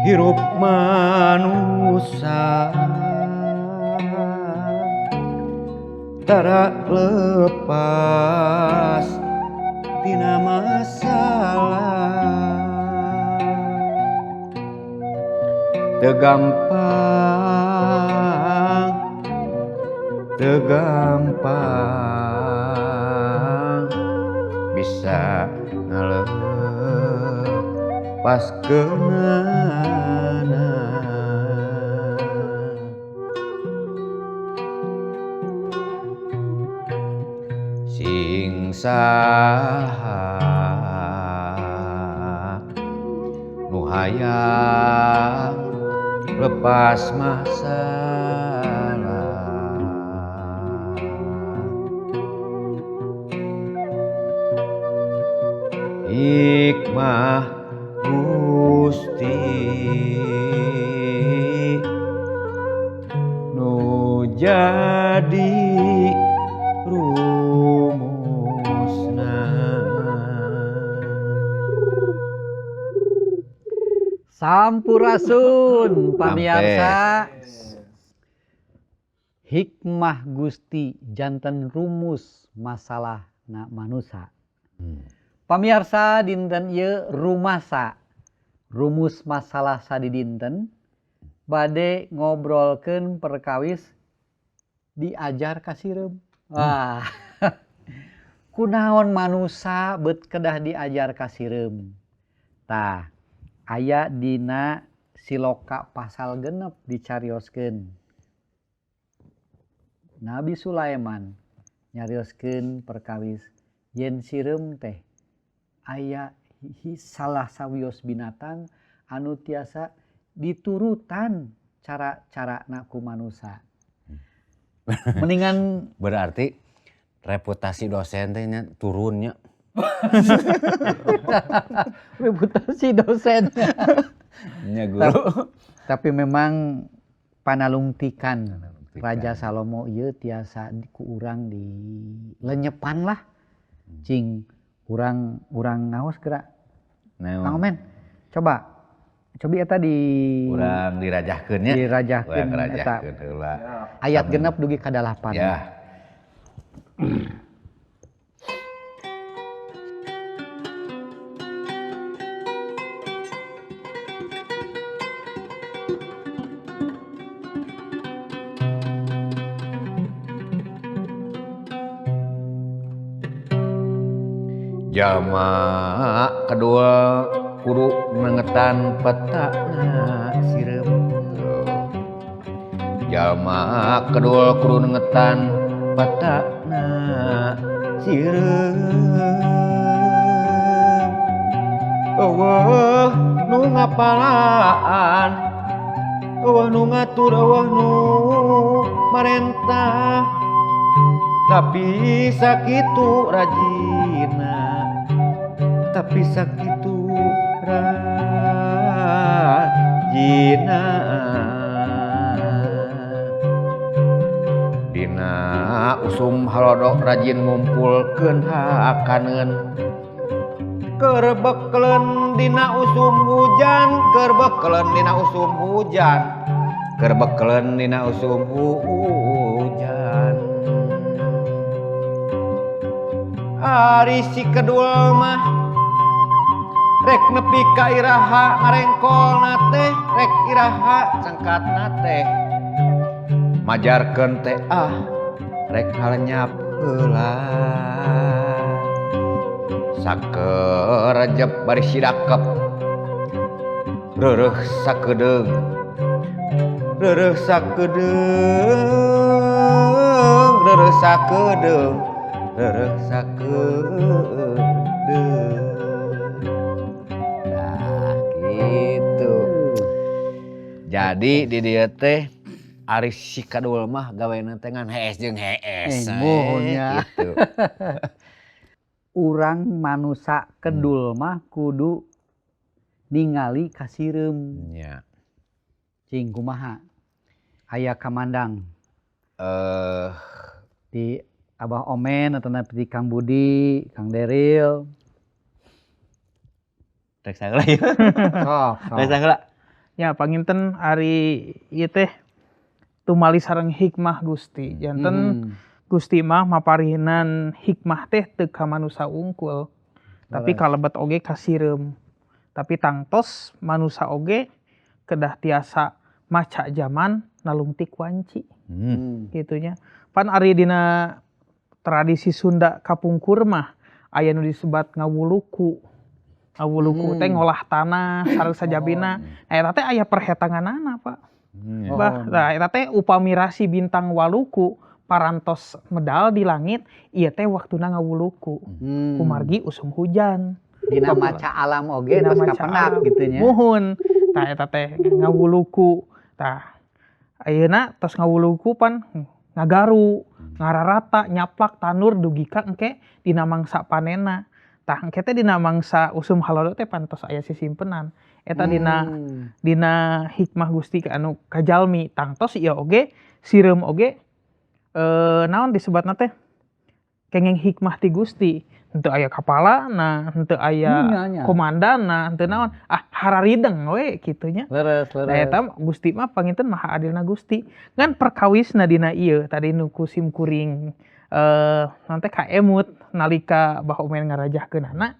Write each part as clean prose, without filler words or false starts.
Hirup manusia tara lepas tina masalah. Teu gampang, teu gampang bisa ngaleupaskeunana. Sing saha nu hayang lepas masalah. Hikmah Gusti nu jadi rumusna. Sampurasun pamiarsa. Hikmah Gusti janten rumus masalah na manusa. Pamiarsa, dinten ieu rumasa rumus masalah sadidinten bade ngobrolkeun perkawis diajar ka sireum. Wah. Kunaon manusa beut kedah diajar ka sireum? Tah, aya dina siloka pasal 6 dicarioskeun. Nabi Sulaiman nyarioskeun perkawis yen sireum teh aya salah sawios binatang anu tiasa diturutan cara-carana ku manusa. Mendingan Berarti reputasi dosen teh nya turunnya. Reputasi dosen. Nya guru. Tapi memang panalungtikan Panalungtikan. Raja Salomo ieu tiasa ku urang di lenyepan lah. Cing urang urang ngaos geura. Naon? Kang Omen, coba cobi eta di Urang dirajahkeun nya. Dirajahkeun Urang eta. rajahkeun heula. Ayat 6 dugi ka 8. Ya. Jalma kedua kudu nengetan petana sireum. Jalma kedua kudu nengetan petana sireum. Eueuh nu ngapalaan, eueuh nu ngatur, eueuh nu marentah. Tapi sakitu rajina, tapi sakitu rajina. Dina usum halodo rajin ngumpulkeun hakaneun. Keur bekeleun dina usum hujan, keur bekeleun dina usum hujan, keur bekeleun dina usum hujan. Ari si kedul mah rek nepi ka iraha ngarengkolna teh, rek iraha cengkatna teh, majarkeun teh ah rek ngalenyap heula. Sakerejep bari sidakep, reureuh sakedeung, reureuh sakedeung, reureuh sakedeung, reureuh sakedeung. Nah, gitu. Jadi di dieu teh ari si kadul mah gawena teh ngan hees jeung hees. Muhun nya. Gitu. Urang manusa kedul mah kudu ningali ka sireum. Nya. Cing kumaha? Aya kamandang. Di Abah Omen atau di Kang Budi, Kang Deril. Rek saheula ieu. Sok, sok. Rek saheula. Ya panginten ari ieu teh tumali sareng hikmah Gusti. Janten Gusti mah maparinan hikmah teh teu ka manusa wungkul. Tapi kalebet oge ka sireum. Tapi tangtos manusa oge kedah tiasa maca jaman nalungtik wanci. Gitu nya. Pan ari dina tradisi Sunda kapungkur mah aya nu disebat ngawuluku. Ngawuluku teh ngolah tanah sareng sajabina. Nah eta teh aya perhetanganana, Pak. Bah, nah eta teh upami rasi bintang waluku parantos medal di langit, ieu teh waktuna ngawuluku. Kumargi usum hujan. Dina maca alam oge Dina tos maca kapendak alam. Gitu nya. Muhun. Tah eta teh ngawuluku. Tah ayeuna tos ngawuluku pan ngagaru, ngararata, nyaplak, tandur dugi ka engke dina mangsa panenna. Tah engke teh dina mangsa usum halodo teh pantos aya sisimpenan. Eta dina dina hikmah Gusti ka anu kajalmi tangtos ieu oge sireum oge naon disebatna teh kenging hikmah ti Gusti. Henteu aya kapalana, henteu aya Nya, nya. komandana, henteu naon. Ah hararideng we kitu nya. Leres, Nah leres. eta Gusti mah panginten maha adilna Gusti. Ngan perkawisna dina ieu tadi nu ku sim kuring naon teh kaemut nalika Bah Omen ngarajahkeunana.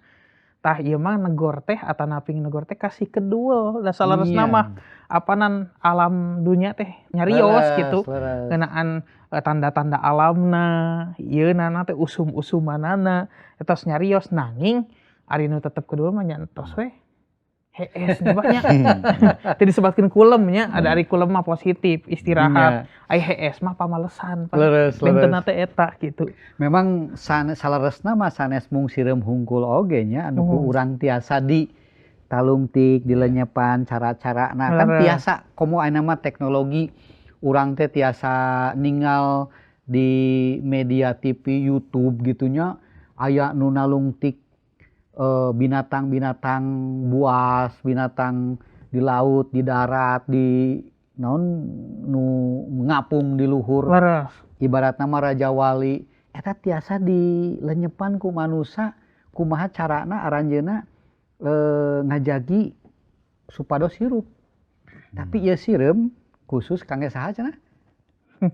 Tah ieu mah negor teh atanapi negor teh kasih kedua da saleresna mah apanan alam dunya teh nyarios gitu. Ngeunaan tanda-tanda alamna, ieu nana teh usum-usumanana tos nyarios nanging ari nu tetep kedua mah nya entos we. Hees nya bah nya. Teu disebatkeun kulem nya, ada ari kulem mah positif, istirahat. Ai hees mah pamalesan, Pak. Leres. Bentena teh eta gitu. Memang saleresna mah sanes mung sireum hungkul oge nya anu ku urang tiasa di talungtik, dilenyepan cara-carana kan tiasa komo ayeuna mah teknologi urang teh tiasa ningal di media TV, YouTube gitu nya aya nu nalungtik binatang-binatang buas, binatang di laut, di darat, di naon nu ngapung di luhur. Ibaratna mah Raja Wali eta tiasa dilenyepan ku manusa kumaha carana aranjeunna ngajagi supados hirup. Tapi ieu sireum khusus kangge saha cenah?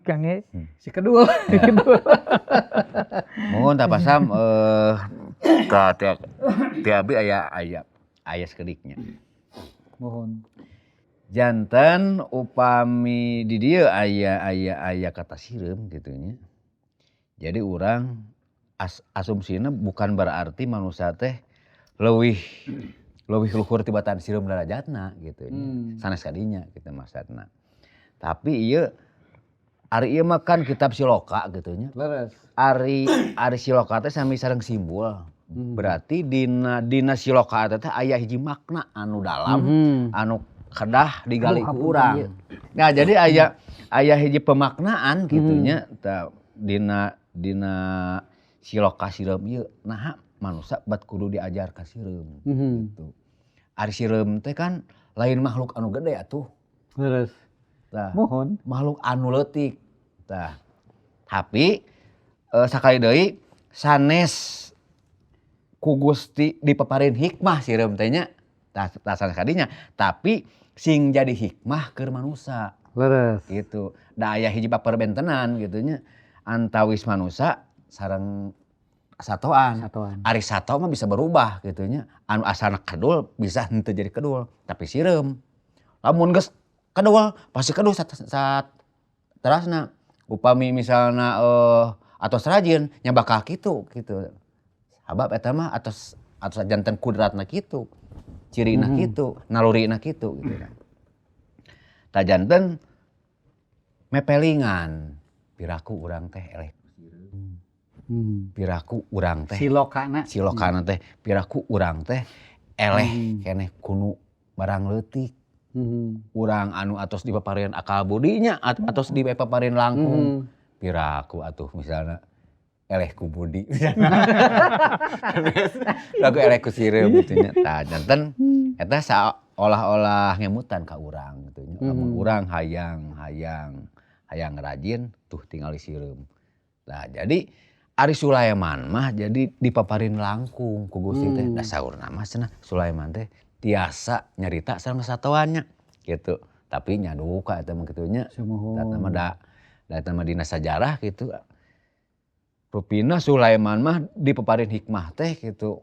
Kangge si kedua. Si kedua. Mohon tak pasam ka ti abi aya aya aya sakediknya. Mohon. Janten upami di dieu aya aya aya kata sireum gitu nya. Jadi urang asumsina bukan berarti manusia teh leuwih leuwih luhur tibatan sireum darajatna gitu nya. Sanes kadinya kitu maksudna. Tapi ieu ari ieu mah kan kitab siloka gitu nya. Ari ari siloka teh sami sareng simbol. Berarti dina dina siloka eta teh aya hiji makna anu dalam anu kedah digali Aduh, ku hapunten urang. ieu. Nah, jadi aya aya hiji pemaknaan gitu nya tah dina dina siloka sireum ieu naha manusa bat kudu diajar ka sireum gitu. Ari sireum teh kan lain makhluk anu gede atuh. Tah. Mohon. Makhluk anu leutik. Tah. Tapi sakali deui sanes ku Gusti dipaparin hikmah sireum teh nya. Tah tah sanes kadinya, tapi sing jadi hikmah keur manusa. Gitu. Da aya hiji paperbentenan gitu nya antawis manusa sareng satoan. Satoan. Ari sato mah bisa berubah gitu nya. Anu asalna kedul bisa henteu jadi kedul, tapi sireum. Lamun geus kedul pasti kedul sat, sat terasna. Upami misalna atos rajin nya bakal kitu gitu. Sabab eta mah atos atos janten kudratna kitu. Cirina kitu, nalurina kitu gitu kan. Tah janten mepelingan piraku urang teh eleh piraku urang teh Silokana. Silokana teh piraku urang teh eleh keneh kunu barang leutik. Urang anu atos dipaparin akal budinya atos dipaparin langkung. Piraku atuh misalna eleh ku budi. Lagu eleh ku sireum gitu nya. Tah janten eta saolah-olah ngemutan ka urang gitu nya. Lamun urang hayang hayang hayang rajin tuh tingali sireum. Nah jadi Ari Sulaiman mah jadi dipaparin langkung ku Gusti teh. Da saurna mah cenah Sulaiman teh tiasa nyarita sareng satoannya. Gitu. Tapi nya duka eta mah kitu nya. Sumuhun. Eta mah da eta mah dina sajarah gitu. Rupina Sulaiman mah dipeparin hikmah teh gitu.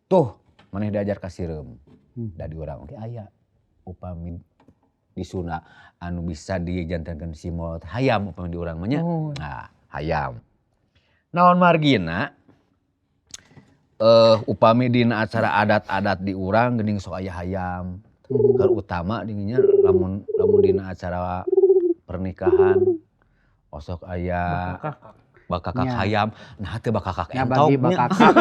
Tuh maneh diajar ka sireum. Da di urang oge aya upami di Sunda anu bisa dijantenkeun simbol teh hayam upami di urang mah nya. Nah, hayam. Naon margina upami dina acara adat-adat di urang geuning sok aya hayam. Terutama dinginnya lamun lamun dina acara pernikahan osok aya bakakak hayam. Nah teu bakakak Nya entok bagi nya. Bakakak.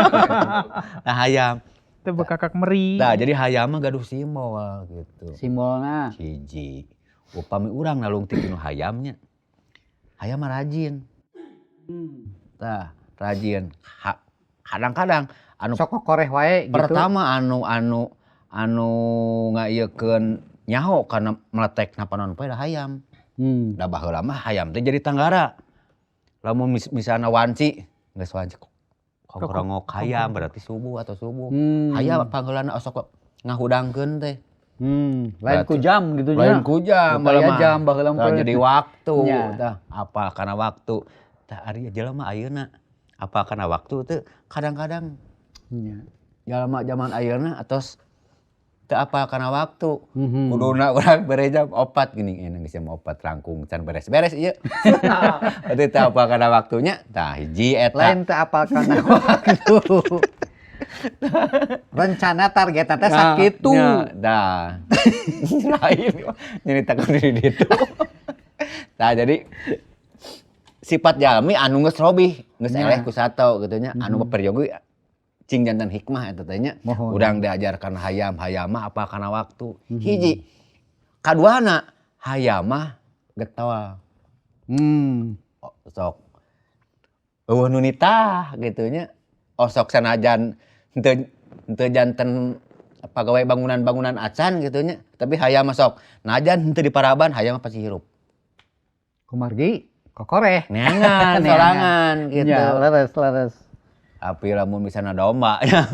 Nah hayam. Teu bakakak meri. Nah jadi hayam mah gaduh simbol gitu. Simbolna. Hiji. Upami urang nalungtik tinu hayamnya. Hayam mah rajin. Tah, rajin. Kadang-kadang anu Sok kokoreh wae gitu. Pertama anu anu anu ngaieukeun nyaho kana meletekna panon poe da hayam. Da baheula mah hayam teh jadi tanggara. Lamun misalna wanci, geus wanci kokorongok hayam berarti subuh atau subuh. Hayam pangheulana osok ngahudangkeun teh. Lain ku jam gitu nya. Lain ku jam, Teu aya baheula mah. jam baheula mah. Tah jadi waktu, Nya. Tah apa kana waktu. Tah ari jelema ayeuna apa kana waktu teu kadang-kadang jelema zaman ayeuna atos teu apal kana waktu. Kuduna urang bere jam 4 geuning enak geus jam 4 langkung can beres-beres ieu. Berarti teu apal kana waktunya, tah hiji eta. Lain teu apal kana waktu. Rencana targetna teh sakitu. Nya, dah. Lain nyaritakeun diri ditu. Tah jadi sifat jalmi anu geus robih, geus eleh ku sato kitu nya, anu peryogi cing janten hikmah eta teh nya. Urang diajarkan hayam, hayam mah apal kana waktu. Hiji. Kaduana hayam mah getol. Sok euweuh nu nitah kitu nya. Osok sanajan henteu henteu janten pagawe bangunan-bangunan acan kitu nya, tapi hayam mah sok najan henteu diparaban hayam mah pasti hirup. Kumargi kokoreh. Neangan Neangan. Sorangan gitu. Nya, leres leres. Tapi lamun misalna domba nya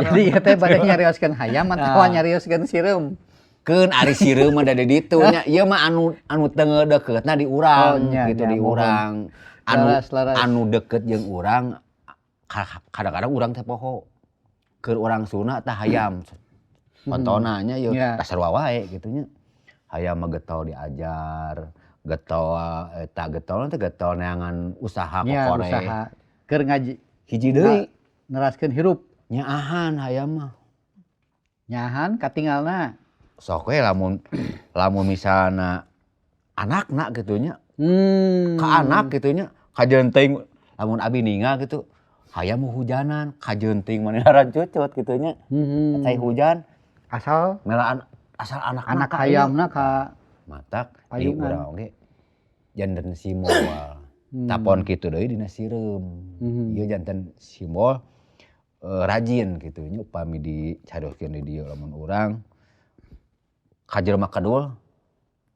Jadi ieu teh bade nyarioskeun hayam atawa nyarioskeun sireum? Keun ari sireum mah da di ditu nya. Ieu mah anu anu teu deukeutna di urang Oh, nya, gitu nya, di mohon. urang. Anu Leres, leres. anu deukeut jeung urang kadang-kadang urang teh poho. Keur urang Sunda tah hayam. Contona nya ieu tah sarua wae kitu nya. Hayam mah getol diajar, getol eta getol teh getol neangan usaha Nya kokoreh. usaha keur ngaji Hiji deui neraskeun hirup. Nyaahan hayam mah. Nyahan katingalna. Sok we lamun lamun misalna anakna kitu nya, ka anak kitu nya, kajeun teuing lamun abi ningal gitu, hayam mau hujanan, kajeun teuing manehna cucut kitu nya. Cai hujan Asal melaan asal anakna anak ka ieu. hayamna ka Matak di payungan. urang oge janten simbol. Tapon kitu deui dina sireum. Ieu janten simbol rajin kitu nya upami dicarioskeun di dieu lamun urang ka jelema kedul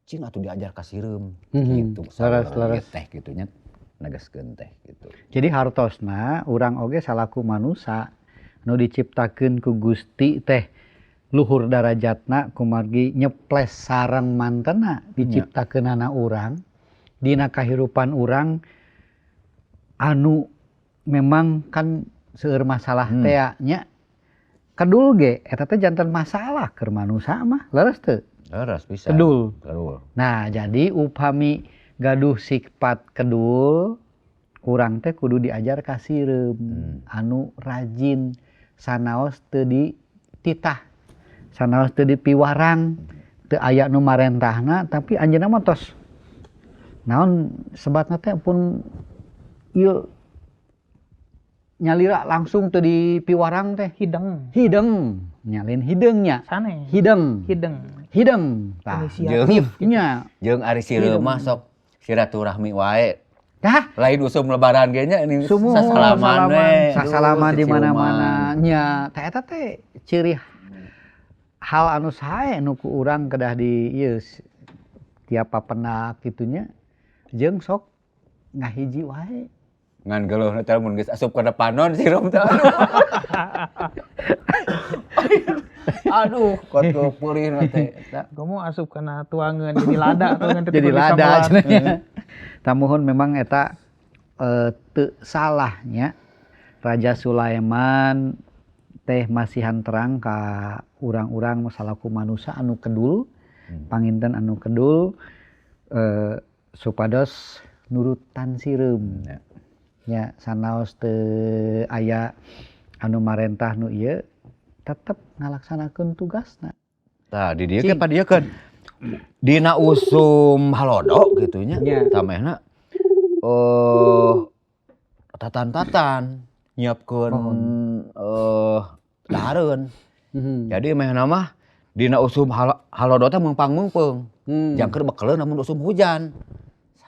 cing atuh diajar ka sireum gitu. Leres, Saurang leres. ieu teh kitu nya negaskeun teh gitu. Jadi hartosna urang oge salaku manusa nu diciptakeun ku Gusti teh luhur darajatna kumargi nyeples sareng mantena diciptakeunana urang dina kahirupan urang anu memang kan seueur masalah teh nya kedul ge eta teh janten masalah keur manusa mah, leres teu? Leres bisa. Kedul. Kedul. Nah, jadi upami gaduh sifat kedul urang teh kudu diajar ka sireum anu rajin sanaos teu dititah, sanaos teu dipiwarang, teu aya nu marentahna, tapi anjeunna mah tos naon sebatna teh pun ieu nyalira langsung teu dipiwarang teh. Hideng. Hideng nyalin hideungnya. Sanes. Hideng. Hideng. Hideng tah. Inisiatif. Nya. Jeung ari sireum mah sok silaturahmi wae. Dah. Lain usum lebaran ge nya ini Sumuhun, sasalaman we. sasalaman Aduh, di mana-mana ciciuman. nya. Tah eta teh ciri hal anu sae nu ku urang kedah di ieu tiap papenak kitu nya jeung sok ngahiji wae. Ngan geuleuhna teh mun geus asup ka panon sireum teh. Aduh. Aduh, kot kepeurih teh eta. Kamu asup kana tuangeun jadi lada tuangeun teh Jadi kudu lada disambelan. Cenah. Tamuhun memang eta teu salahnya Raja Sulaiman teh masihan terang ka urang-urang salaku manusia anu kedul, panginten anu kedul supados nurutan sireum. Nya sanaos teu aya anu marentah nu ieu tetep ngalaksanakeun tugasna. Tah di dieu ge padiekeun. Dina usum halodo gitu nya. Tamehna tatan-tatan nyiapkeun dahareun. Jadi mehna mah dina usum halodo teh meungpang-meungpeung. Jangkeur bekeleun lamun usum hujan.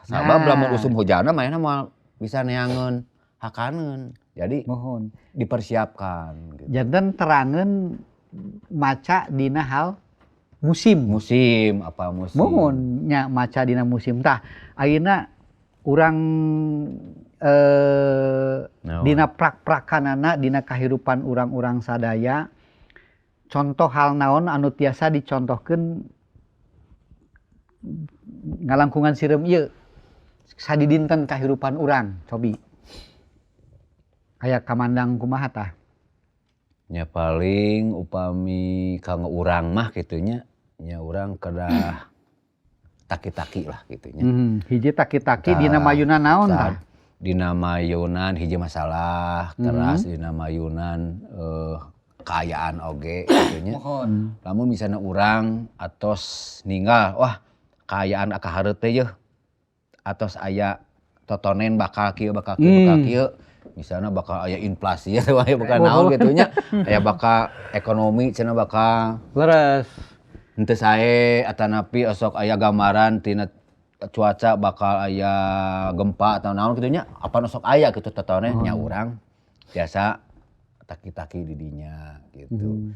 Sabab lamun usum hujanna manehna moal bisa neangeun hakaneun. Jadi dipersiapkan gitu. Janten terangeun maca dina hal musim. Musim apa musim. Muhun nya maca dina musim tah. Ayeuna urang Naon? Dina prak-prakanana dina kahirupan urang-urang sadaya, contoh hal naon anu tiasa dicontohkeun ngalangkungan sireum ieu sadidinten kahirupan urang? Cobi aya kamandang kumaha tah? Nya paling upami kanggo urang mah kitu nya, nya urang kedah taki-taki lah kitu nya. Hiji taki-taki dina mayunan naon tah? Dina mayunan hiji masalah, teras dina mayunan kaayaan oge kitu nya. Lamun misalnya urang atos ninggal, wah, kaayaan akahareup teh yeuh atos aya totonen bakal kieu, bakal kieu, bakal kieu. Misalnya bakal aya inflasi atau aya bakal naon gitu nya, aya bakal ekonomi cenah bakal henteu sae atanapi osok aya gambaran tina cuaca bakal aya gempa atau naon kitu nya, apan osok aya kitu totonen nya, urang biasa taki-taki di dinya gitu.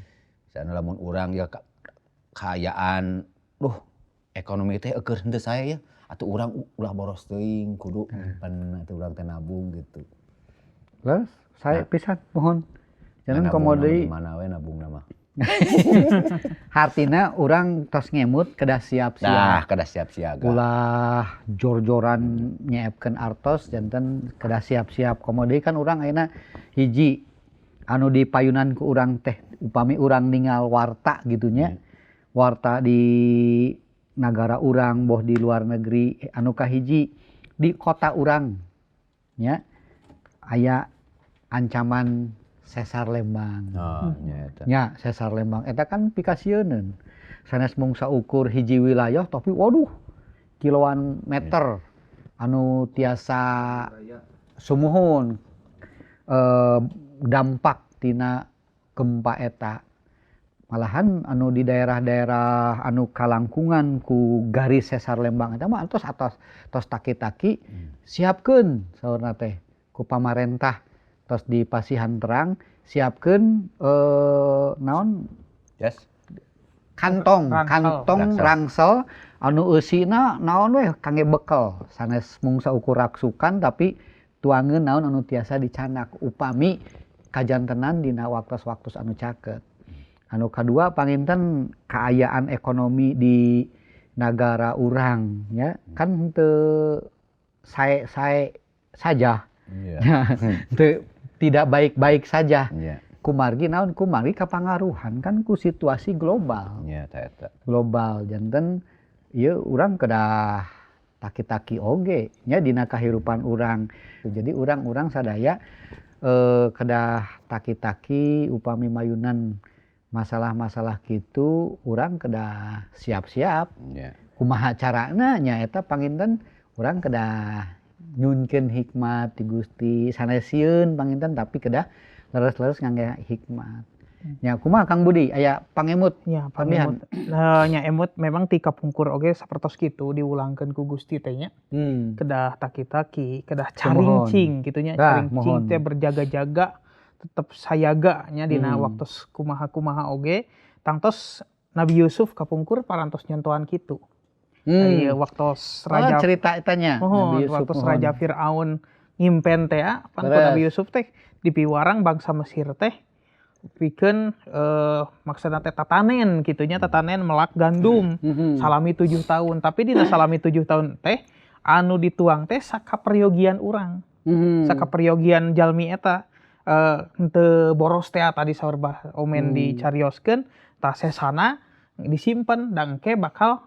Misalnya lamun urang ya kaayaan, duh, ekonomi teh eueuh henteu sae ya, atuh urang ulah boros teuing, kudu nyimpen atuh urang teh nabung gitu. Leres, sae pisan, muhun. Jangan Nabung komo nama deui. Di mana we nabungna mah. Hartina urang tos ngemut kedah siap-siap. Nah, kedah siap siaga. Ulah jor-joran nyeepkeun artos, janten kedah siap-siap. Komo deui kan urang ayeuna hiji anu dipayunan ku urang teh upami urang ningal warta gitu nya. Warta di nagara urang boh di luar negeri, anu kahiji di kota urang nya aya ancaman sesar Lembang. Oh, nya eta. Nya sesar Lembang eta kan pikasieuneun. Sanes mung saukur hiji wilayah tapi waduh, kiloan meter anu tiasa sumuhun dampak tina gempa eta. Malahan anu di daerah-daerah anu kalangkungan ku garis sesar Lembang eta mah atos atos tos taki-taki, siapkeun saurna teh ku pamarentah tos dipasihan terang, siapkeun naon kantong. Rangsel. Kantong. Rangsel. Rangsel anu eusina naon weh kangge bekel, sanes mung saukur raksukan tapi tuangeun naon anu tiasa dicanak upami kajantenan dina waktos-waktos anu caket. Anu kadua panginten kaayaan ekonomi di nagara urang nya kan henteu sae-sae saja. Henteu tidak baik-baik saja. Kumargi naon? Kumargi kapangaruhan kan ku situasi global. Iya, eta eta. Global janten ieu urang kedah taki-taki oge nya dina kahirupan urang. Jadi urang-urang sadaya kedah taki-taki upami mayunan masalah-masalah kitu urang kedah siap-siap. Kumaha carana? Nyaeta panginten urang kedah nyunkeun hikmat ti Gusti, sanes sieun panginten tapi kedah leres-leres ngangge hikmat. Nya kumaha, Kang Budi, aya pangemut? Ya, pamihan? Pangemut. Nah, nya emut memang ti kapungkur oge sapertos kitu diulangkeun ku Gusti teh nya. Kedah taki-taki, kedah carincing kitu nya, carincing teh berjaga-jaga, tetep sayaga nya dina waktos kumaha-kumaha oge. Tangtos Nabi Yusuf kapungkur parantos nyontohan kitu. Dari waktos Oh, raja cerita eta nya, Muhun, Nabi Yusuf, waktos muhun. Raja Fir'aun ngimpen teh pan ku Nabi Yusuf teh dipiwarang bangsa Mesir teh. Pikeun maksudna teh tatanen kitu nya, tatanen melak gandum salami 7 tahun. Tapi dina salami 7 tahun teh anu dituang teh sakaperyogian urang. Sakaperyogian jalmi eta henteu boros teh tadi saur Bah Omen dicarioskeun tah sesana disimpen da engke bakal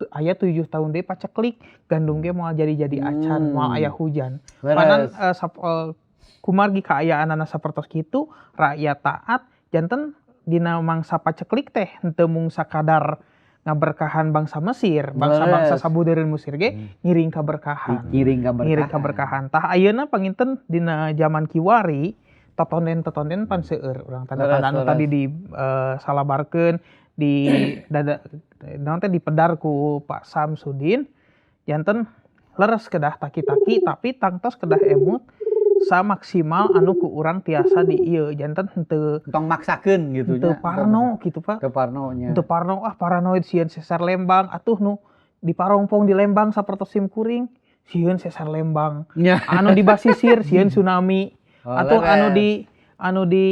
aya 7 tahun deui paceklik gandum ge moal jadi-jadi acan, moal aya hujan. Panan kumargi kaayaanana sapertos kitu rakyat taat janten dina mangsa paceklik teh henteu mung sakadar ngaberkahan bangsa Mesir, bangsa-bangsa sabudeureun Mesir ge ngiring kaberkahan. Ngiring kaberkahan. Tah ayeuna panginten dina jaman kiwari totonden-totonden pan seueur urang tanda-tanda anu tadi di salabarkeun di dada naon teh dipedar ku Pak Samsudin janten leres kedah taki-taki tapi tangtos kedah emut samaksimal anu ku urang tiasa di ieu janten henteu tong maksakeun gitu nya, henteu parno kitu Pak, teu parno nya, henteu parno, ah paranoid sieun sesar Lembang atuh nu di Parongpong di Lembang sapertos sim kuring sieun sesar Lembang nya, anu di basisir sieun tsunami atau anu di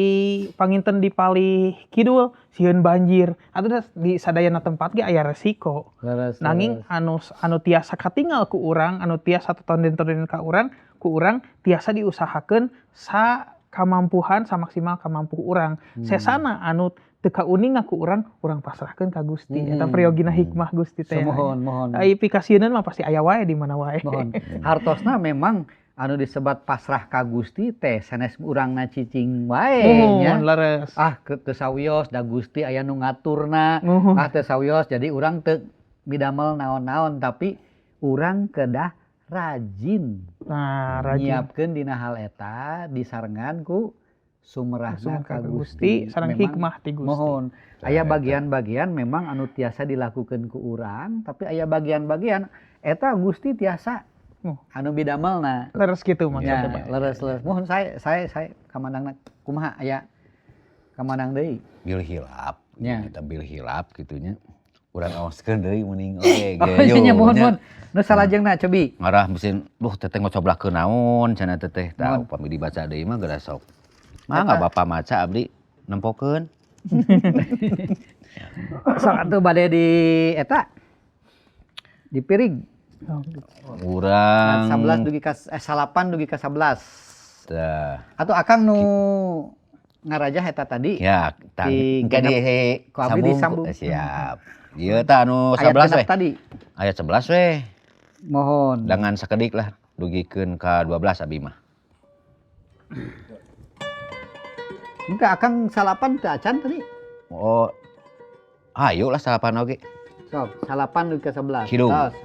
panginten di palih kidul sieun banjir atau di sadayana tempat ge aya resiko. Leres, nanging anu anu tiasa katingal ku urang, anu tiasa totonden-totonden ka urang, ku urang tiasa diusahakeun sa kamampuhan samaksimal kamampu urang. Sesana anu teu kauninga ku urang, urang pasrahkeun ka Gusti. Eta priyogina hikmah Gusti teh. Mohon, mohon. Ai pikasieun mah pasti aya wae di mana wae. Mohon. Hartosna memang anu disebat pasrah ka Gusti teh sanes urangna cicing wae nya. Leres. Ah teu sawios da Gusti aya nu ngaturna. Ah teu sawios jadi urang teu midamel naon-naon tapi urang kedah rajin. Nah, rajin. Nyiapkeun dina hal eta disarengan ku sumerahna ka Gusti sareng hikmah ti Gusti. Mohon. Aya bagian-bagian memang anu tiasa dilakukeun ku urang tapi aya bagian-bagian eta Gusti tiasa anu bidamelna. Leres kitu maksudna Pak. Leres leres. Mohon saya kamandangna kumaha aya kamandang deui. Bil hilap. Nya. Kita bil hilap kitu nya. Urang aoskeun deui mending oge ge. Oh nya mohon mohon. Nu salajengna cobi. Ngarah mesin duh teteh ngocoblakeun naon cenah teteh tah upami dibaca deui mah geura sok. Mangga Bapak maca abdi nempokeun. Sok atuh bade di eta dipirig. Urang 11 dugi ka 8 dugi ka 11. Tah. Atau akang nu ngarajah eta tadi. Ya, di sambung. Siap. Ieu tah anu 11 we. Tadi. Ayat 11 we. Mohon. Dengan sakedik lah dugikeun ka 12 abi mah. Engke akang salapan teu acan tadi. Oh. Ayo lah salapan oge. Sok, salapan dugi ka 11. Tos.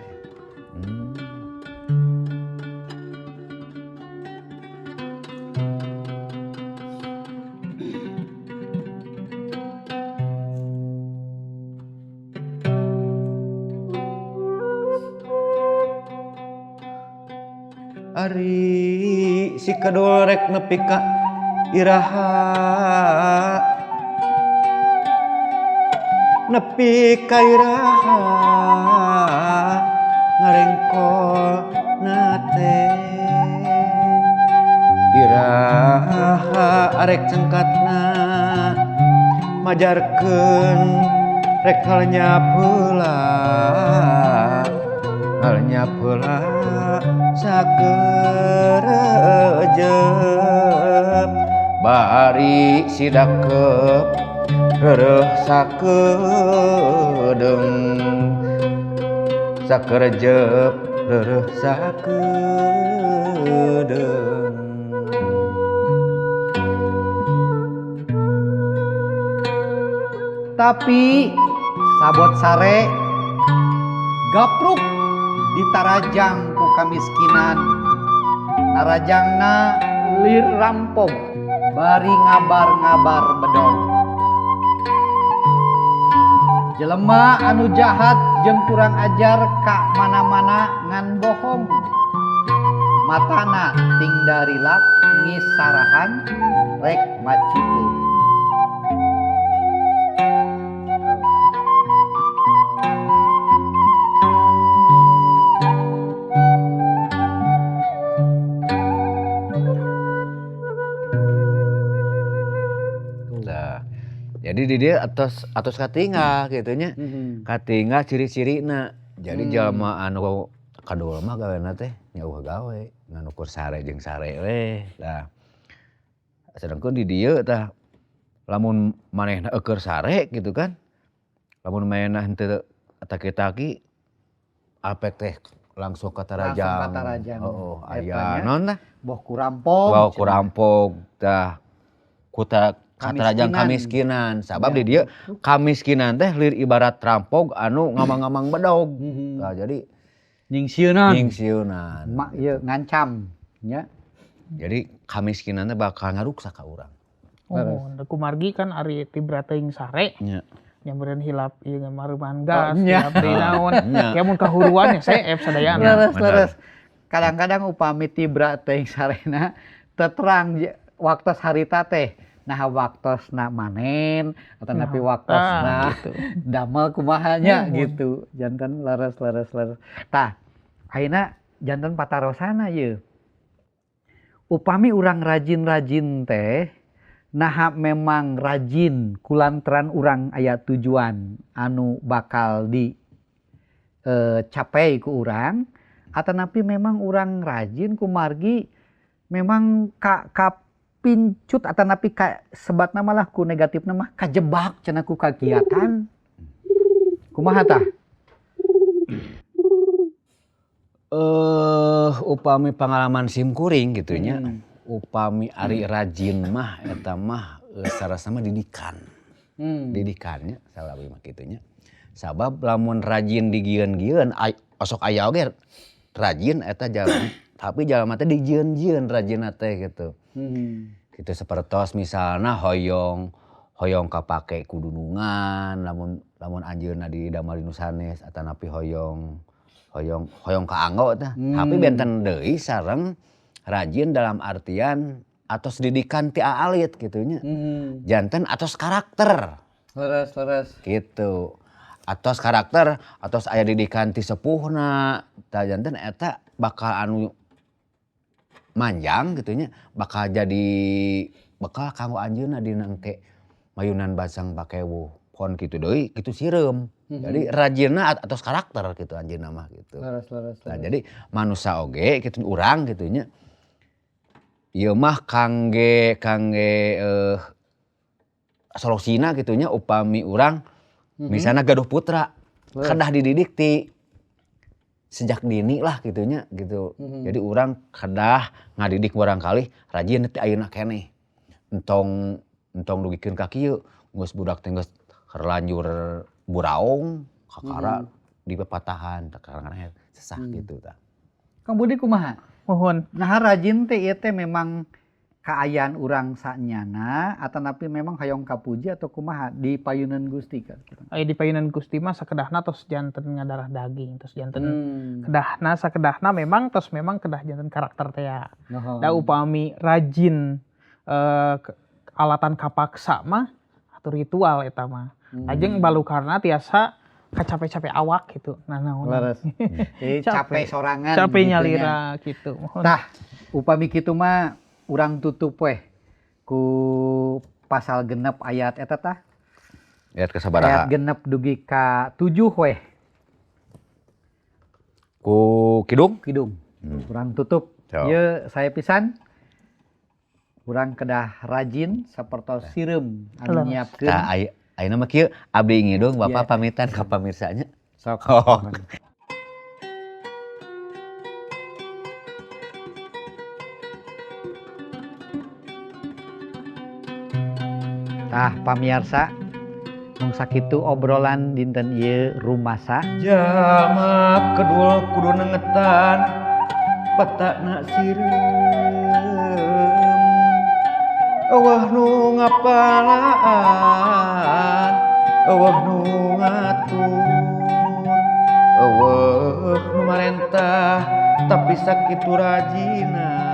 Ari si kedul rek nepi ka iraha, nepi ka iraha ngarengkol nate, iraha arek cengkatna majarkeun rek ngalenyap heula, ngalenyap heula sakerejep bari sidakep rereh sakedeung sakerejep rereh sakedeung. Tapi sabot sare gapruk ditarajang ku kamiskinan, narajangna lir rampok bari ngabar-ngabar bedog. Jelema anu jahat jeung kurang ajar ka mana-mana ngan bohong, matana ting darilak ngisarahan rek macikeun. di dieu atos atos katinggal kitu nya. Katinggal ciri-cirina. Jadi jalma anu kadua mah gawena teh nya euweuh gawe, ngan ukur sare jeung sare we. Tah, sedengkeun di dieu tah lamun manehna eueur sare gitu kan. Lamun manehna henteu taki-taki apek teh langsung ka Langsung tarajang. ka tarajang. Heeh, Eta aya nya. Naon tah? Boh ku rampok. Wow, ku rampok tah. Ku ka tarajang Kamiskinan. kamiskinan. Sabab di dieu kamiskinan teh lir ibarat rampok anu ngamang-ngamang bedog. Tah, jadi Nyingsieunan. Nyingsieunan. Mak ieu ngancam nya. Jadi kamiskinan teh bakal ngaruksak ka urang. Oh, kumargi kan ari tibra teuing sare. Nya. Nyamperin hilap ieu mareuman gas, Oh, nya. hilap deui naon. Nya. Kayak mun kahuruan ya seep sadayana. Leres, Bener. leres. Kadang-kadang upami tibra teuing sarena terang waktos harita teh. Nah, waktosna manen atau napi waktosna Ah, gitu. damel kumaha nya Muhun. gitu. Janten leres leres leres. Tah, ayeuna janten patarosana yeuh. Upami urang rajin-rajin teh naha memang rajin kulantaran urang aya tujuan anu bakal di capai ku urang atanapi memang urang rajin kumargi memang ka kapincut atanapi ka sebatna malah ku negatifna mah kajebak cenah ku kagiatan kumaha tah? Upami pengalaman sim kuring gitu nya. Upami ari rajin mah eta mah sarasana mah didikan. Didikannya salah mah kitu nya. Sabab lamun rajin digieun-gieun osok aya oge rajin eta jalma tapi jalma teh dijieun-jieun rajinna teh gitu. Gitu sapertos misalna hoyong hoyong kapake ku dunungan lamun lamun anjeunna di damel nu sanes atanapi hoyong hoyong hoyong kaanggo tah. Tapi benten deui sareng rajin dalam artian atos didikan ti aalit kitu nya. Janten atos karakter. Leres leres. Gitu. Atos karakter, atos aya didikan ti sepuhna, tah janten eta bakal anu manjang kitu nya, bakal jadi bekal kanggo anjeunna dina engke mayunan basang pakewuh. Pon kitu deui kitu sireum. Jadi rajinna atos karakter gitu anjeunna mah gitu. Leres leres. Nah, leres. jadi manusa oge kitu urang kitu nya. Ieu mah kangge kangge solusina kitu nya upami urang misalna gaduh putra kedah dididik ti sejak dini lah kitu nya gitu. Jadi urang kedah ngadidik barangkali rajin ti ayeuna keneh. Entong entong dugikeun ka kieu geus budak teh geus terlanjur buraong kakara di pepatahan kadang-kadang sesah gitu tah. Kang Budi kumaha? Muhun. Nah rajin teh ieu teh memang kaayaan urang sanyana atanapi memang hayang kapuji atau kumaha di payunan Gusti kan? Aya di payunan Gusti mah sakedahna tos janten ngadarah daging, tos janten kedahna sakedahna memang tos memang kedah janten karakter teh ya. Da upami rajin alatan kapaksa mah atau ritual eta mah. Lajeng balukarna tiasa kacape-cape awak gitu. Nah, naon. Leres. Jadi Capek. capek sorangan Capek gitu nya. nyalira gitu. Mohon. Tah, upami kitu mah urang tutup weh ku pasal 6 ayat eta tah. Ayat kasabaraha? Ayat 6 dugi ka 7 weh. Ku kidung? Kidung. Urang tutup. Sok. Ieu saya pisan. Urang kedah rajin sapertos sireum anu Leres. nyiapkeun. Tah ayeuna mah kieu abdi ngidung Bapak Iya. pamitan ka pamirsanya. Sok. Oh. Tah pamiarsa mung sakitu obrolan dinten ieu rumasa. Jalma kedul kudu nengetan petakna sireum eueuh nu ngapalaan eueuh nu ngatur eueuh nu marentah tapi sakitu rajina.